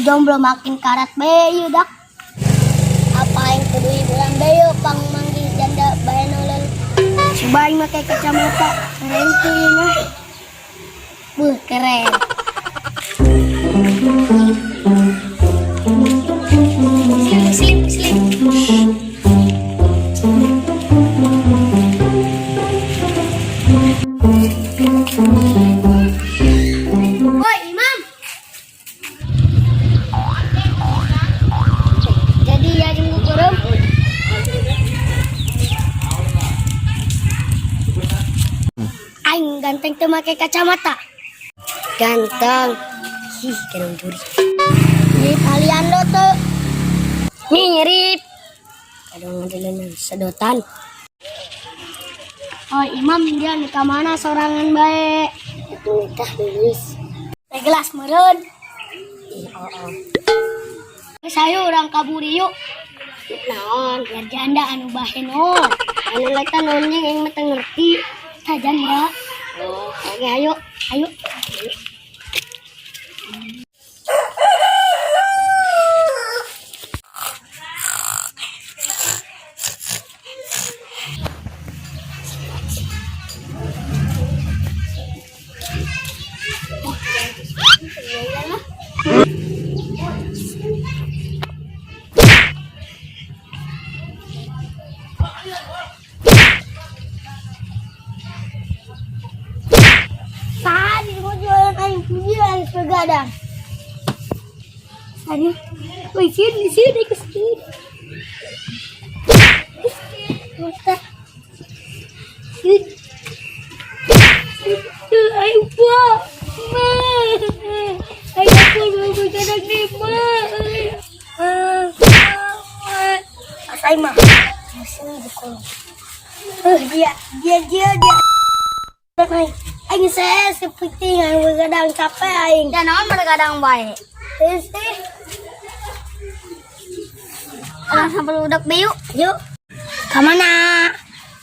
Jomblo makin karat be ieu dak. Apa yang kudu hiburan be yeuh pang manggih janda bae nolel. Coba aing make kacamata keren tuh ieu mah. Buh, keren. Slip, slip, slip. Woi, Imam. Jadi ya jeung kukurum. Aing ganteng teu make kacamata. Ganteng. Ih, kena juri. Mirip Aliando tuh. Mirip. Kadang ngadilan sedotan. Oh, Imam dia nikah mana sorangan bae. Itu nikah lulus. Teh gelas meureun. Ih, oh, oh. Geus hayu urang kabur yuk. Naon, biar janda anu baheno. Anu leta naon jeung aing mah teu ngerti. Tah janda. Oh, oke ayo, ayo. Ayo. Tadi mau jualan aing pujian begadang. Tadi, wih sini sini ke sini. Sini. Ayo pak, ma, ayo aku mau begadang nih ma. Asai mah, sini di kolong. Dia dia dia dia. Aing, aing saya seperti aing begadang capek aing. Dan naon begadang bae. Terus teh, Urang sampai udak be yuk. Yuk. Kamana?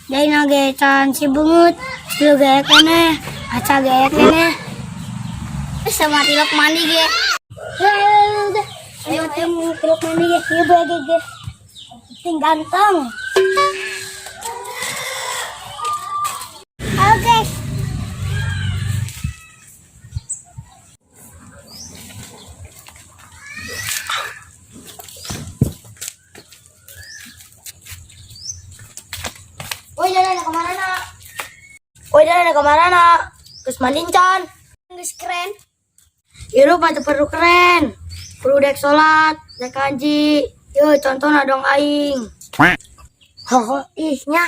Dari nage can si bungut, lu gaya kene, aca gaya kene. Terus sama tilok mandi ge. Ya, udah. Ayo temu keruk mandi ge, ieu bae ge. Penting ganteng. Halo guys. Woi jalan ke mana na? Woi, jalan ke mana na? Geus mandi can. Geus keren. Ieu mah teu perlu keren. Perlu dek salat, dek haji. Yo contohna dong aing. Hoho, ih nya.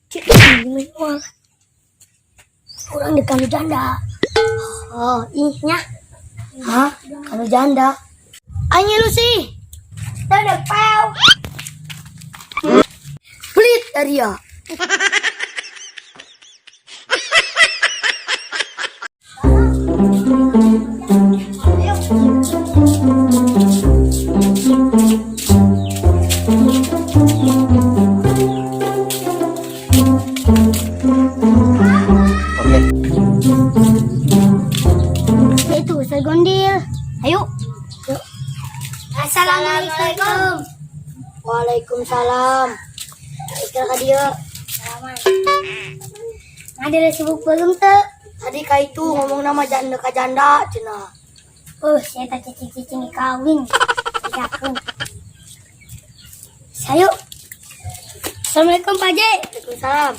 Cik, ini mah. Urang di kanu janda. Oh, ih nya. Hah? Kanu janda. Aing lu sih. Dadah pau. Pelit dari ya. Oke. Itu Ustaz Gondil. Ayo. Yuk. Assalamualaikum. Waalaikumsalam. Ikal ka dieu. Salaman. Ada sibuk belum teu? Tadi ka itu ngomong nama janda ka janda cenah. Oh, saya tak cicing-cicing kawin. Tidak. Sayo. Assalamualaikum Pak J. Waalaikumsalam.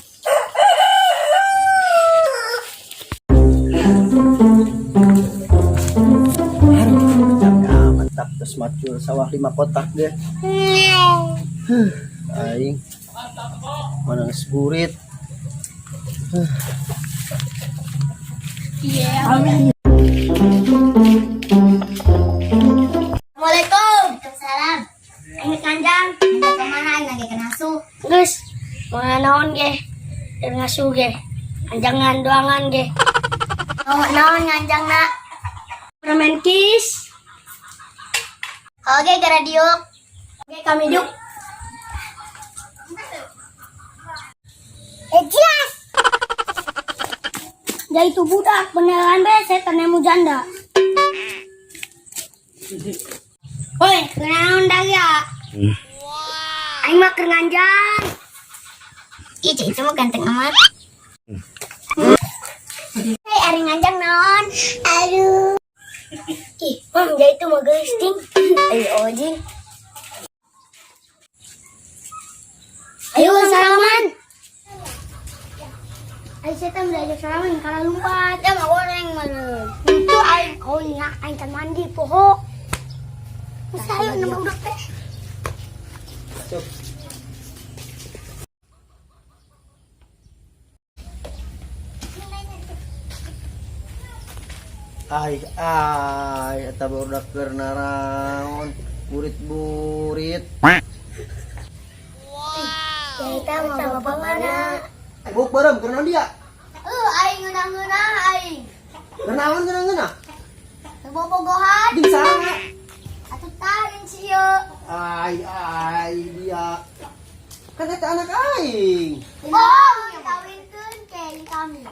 Janda mantap terus macul sawah 5 kotak deh. Aing mana geus burit. Assalamualaikum. Waalaikumsalam. Aing kanjang. Anda kemana? Aing lagi kena su. Geus, mau naon ge? Dan ngasuh ge. Anjangan doangan ge. Oh, naon nganjang nak? Permen kis. Oke, gara diuk. Oke, kami diuk. Jelas. Ya itu budak beneran be setan nemu janda. Woi, kunaon ya? Aing mah keur nganjang. Ih, cik, itu mah ganteng amat. Hei, ari nganjang naon? Aduh. Ih, mam, jadi itu mah geulis ting. Ayo ojing. Ayo salaman. Ayo saya belajar salaman kalau lompat. Ya mah goreng mana. Itu aing kau nya aing kan mandi poho. Masa ayo nama udah teh. Cuk. Ai ai, eta barudak keur naraon? Burit-burit. Ya eta mah bapak mana? Buk beureum keur naon dia? Eh, aing ngeunah-ngeunah aing. Keur naon ngeunah-ngeunah? Bobogohan. Jeung saha? Atuh tarin sieun. Ai ai dia. Kan eta anak aing. Oh, kawinkeun ke kami.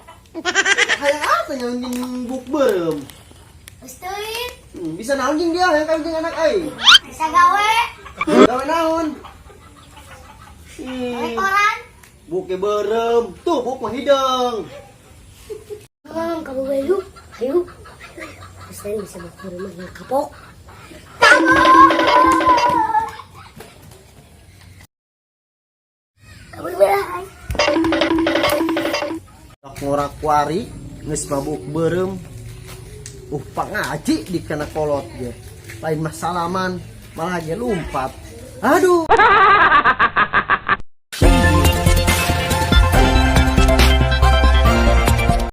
Hayang apa yang jeung buk beureum? Geus teuing. Bisa naon jeung dia hayang kawin jeung anak aing? Bisa gawe. Gawe naon? Gawe koran. Buke beureum. Tuh buk mah hideung. Mam, kamu ayo. Ayo. Bisa bisa ke rumah nggak kapok. Kabur belah. Ngorak kuari geus mabuk beureum. Pangaji dikena kolot ge. Lain mah salaman, malah ge lumpat. Aduh.